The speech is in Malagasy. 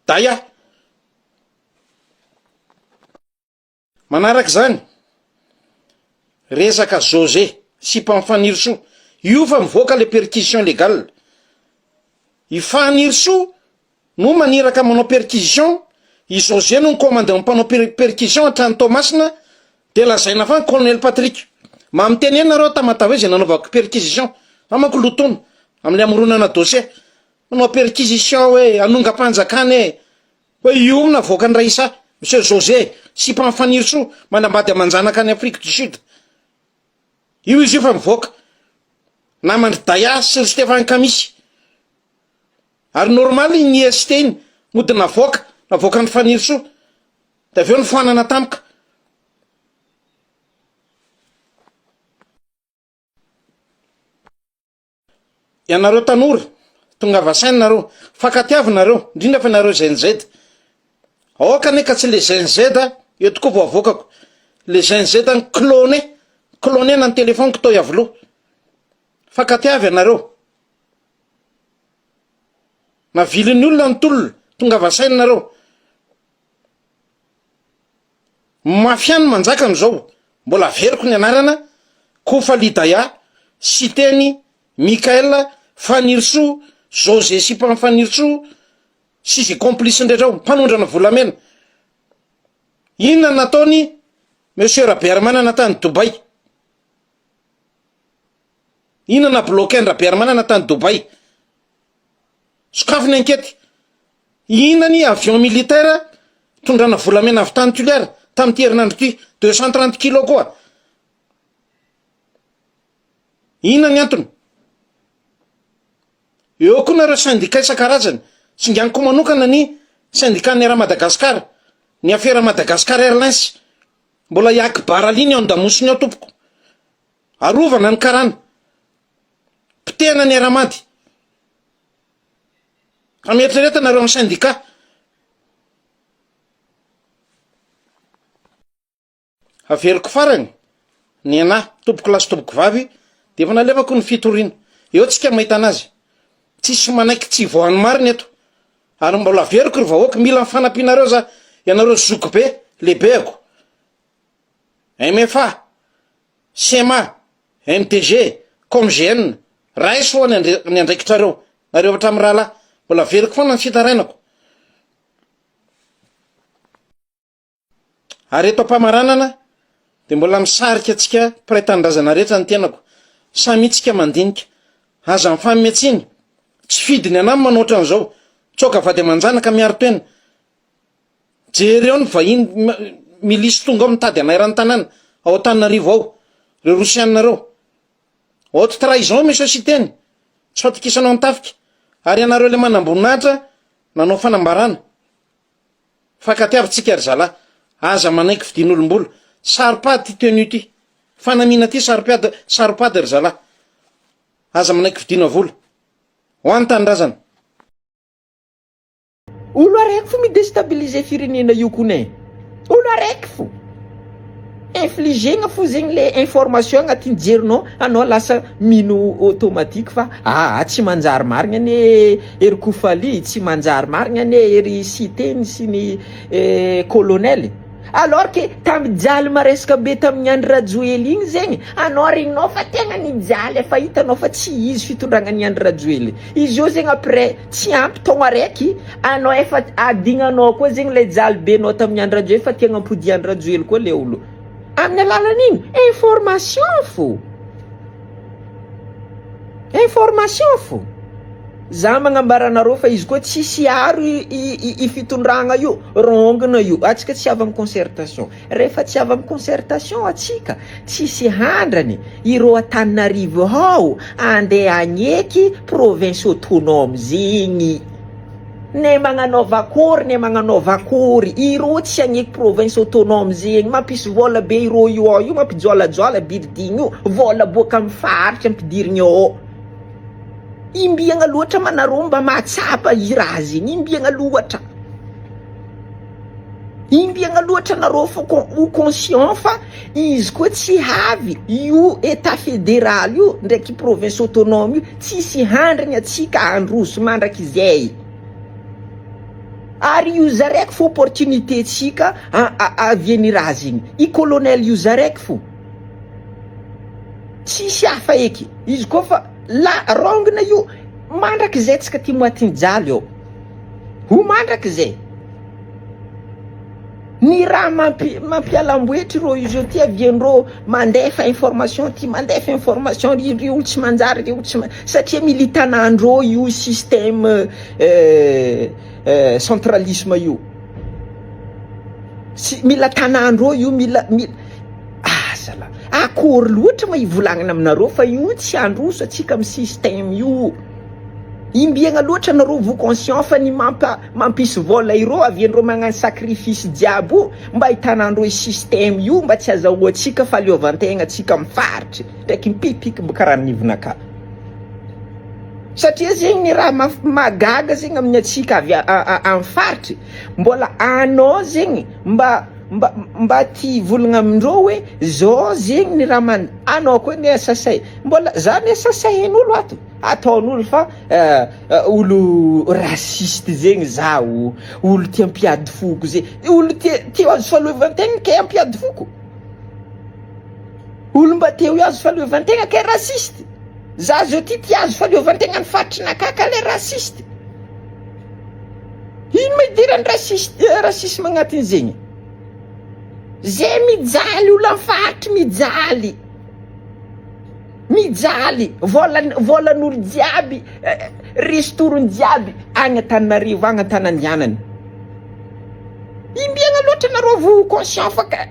Daya. Manaraka izany, resaka José sipan'i Fanirisoa, io fa mivoaka le perquisition légale. I Fanirisoa no maniraka manao perquisition, i José no mi-commande ny mpanao perquisition hatrany Toamasina, dia lazaina fa ny colonel Patrick. Mba mitenena nareo Tamatave izay nanaovako perquisition, za manko lotoina amin'ilay hamoronana dossier. Manao perquisition hoe hanongam-panjakana e! Hoe io no navoakan'i Raissa, Monsieur José, sipan'i Fanirisoa, manambady aman-janaka any Afrique du Sud. Io izy io fa mivoaka. Naman-dry Daya sy ry Stéphane Kamisy. Ary normal iny IST iny, mody navoaka, navoakan'i Fanirisoa. Dia avy eo nofoanana tampoka. Ianareo tanora, tongava saina nareo, fankatiavo nareo, indrindra fa nareo Gen Z. Aoka anie ka tsy le Gen Z eto koa vao avoakako. Le Gen Z ny cloné, cloné-na ny téléphone-ko tao Iavoloha. Fankatiavo ianareo. Navilin'ny olona ny tolona, tongava saina nareo. Mafia no manjaka amizao, mbola averiko ny anarana, Kofa Lidaya, Siteny, Mickaël, Fanirisoa, José sipan'i Fanirisoa sy ze complice-ny rehetra ao, mpanondrana volamena. Inona no nataony Monsieur Rabearimanana tany Dubaï? Inona na bloquer an-dRabearimanana tany Dubaï? Sokafy ny ankety. Inona ny avion militaire tondrana volamena avy tany Toliara tamin'ity herinandro ity, 230 kilos koa. Inona ny antony? Eo koa nareo syndicat isan-karazany, singaniko manokana ny syndicat ny Air Madagascar, ny afera Madagascar Airlines. Mbola i Akbar Ali ny ao an-damosiny ao tompoko. Arovana ny karana. Potehana ny Aramady. Fa mieritrereta nareo amin'ny syndicat. Averiko farany, ny anah, tompoko lahy sy tompoko vavy, dia efa nalefako ny fitoriana. Eo tsika mahita anazy. Tsisy manaiky tsy hivoahan'ny marina eto. Ary mbola averiko ry vahoaka, mila ny fanampianareo za, ianareo zokibe, lehibeako. MFA, Sema, MDG, Comgn, raiso hoa ny andraikitrareo, nareo hatramin'ny rahalahy, mbola averiko foana ny fitarainako. Ary eto am-pamaranana dia mbola misarika antsika mpiray tanindrazana rehetra ny tenako, samia tsika mandinika, aza mifanome tsiny, tsy fidiny anah ny manao ohatran'izao, tsoaka vady aman-janaka miaro tena, Jereo ny vahiny milisy tonga ao mitady anay eran'ny tanàna ao Antananarivo ao, reo rosianina reo. Haute trahison monsieur Siteny, tsy fatokisanao ny tafika, ary ianareo le manamboninahitra nanao fanambarana. Fankatiavo tsika ry zalahy, aza manaiky vidian'olombola, saropady ty tenue ty, fanamiana ty saropiady saropady ry zalahy, aza manaiky vidiana vola. Ho an'ny tanindrazana. Olo araiky fo mi-destabiliser firenena io kony e! Olo araiky fo! Infliger-gna fo zegny le information agnatin'ny jerinao, anao lasa mino automatique fa aa tsy manjary marigna anie ery Kofali, tsy manjary marigna anie ery Siteny sy ny colonel. Alors que tamy jaly maresaka be tamin'i Andry Rajoely igny zegny, anao regninao fa tegna nijaly efa hitanao fa tsy izy fitondragnan'i Andry Rajoely. Izy io zegny après tsy ampy taogno araiky, anao efa adignanao koa zegny le jaly be nao tamin'i Andry Rajoely fa tiagna ampody Andry Rajoely koa le olo. Amin'ny alalan'ino? Information fô. Information fô. Za magnambara anareo fa izy koa tsisy aro i fitondragna io, rongona io, atsika tsy avy amin'ny concertation. Rehefa tsy avy amin'ny concertation atsika, tsisy handrany ireo Antananarivo ao andeha hagneky province autonome zegny. Ne magnanaova akory ne magnanaova akory, ireo tsy hagneky province autonome zegny, mampisy vôla be ireo io ao io, mampijoalajoala building io, vôla boaka amin'ny faritra ampidirigny ao. Imbiagna loatra ma nareo mba mahatsapa i raha zegny, imbiagna loatra. Imbiagna loatra nareo fo ho conscient fa izy koa tsy havy io etat federal io ndraiky province autonome io tsisy handrigny atsika handroso mandrakizay. Ary io zaraiky fo opportunité tsika aviany raha zegny. I colonel io zaraiky fo. Tsisy hafa eky. Izy koa fa la rongina io mandrakizay tsika ty matinjaly eo. Ho mandrakizay. Ny raha mampi mampialamboetry rô izy io ty aviandrô mandefa information ty mandefa information ry ry olo tsy manjary ry olo tsy ma satria militanandrô io système centralisme io sy mila tanandrô io mila mila ah zala akory loatra ma ivolagnana aminareo fa io tsy handroso atsika amy système io. Imbiagna loatra nareo vo conscient fa ny mampa mampisy vola ireo aviandreo magnano sacrifice jiaby io mba hitanandreo système io mba tsy azahoantsika fahaleovantegna atsika am faritry ndraiky mipipiky mba karaha nivonaka satria zegny ny raha mahagaga zegny amin'ny atsika avy am faritry mbola anao zegny mba mba mba ty hivolagna amindreo hoe zao zegny ny raha man anao koa anie sasay mbola za anie sasain'olo ato. Ataon'olo fa olo raciste zegny zaho, olo tia mpiady foko ze, olo tia tia azo fahaleovantegna ke hampiady foko? Olo mba te ho azo fahaleovantegna ke raciste? Za zao ty tia azo fahaleovantegna ny faritrinakahy ka le raciste? Ino ma idiran'ny raciste racisme agnatin'izegny? Ze mijaly olo amy faritry mijaly. Mijaly, vola volan'olo jiaby, risitorony jiaby agny Antananarivo agny Antanandianana. Imbiagna loatra nareo vo conscient fa ka.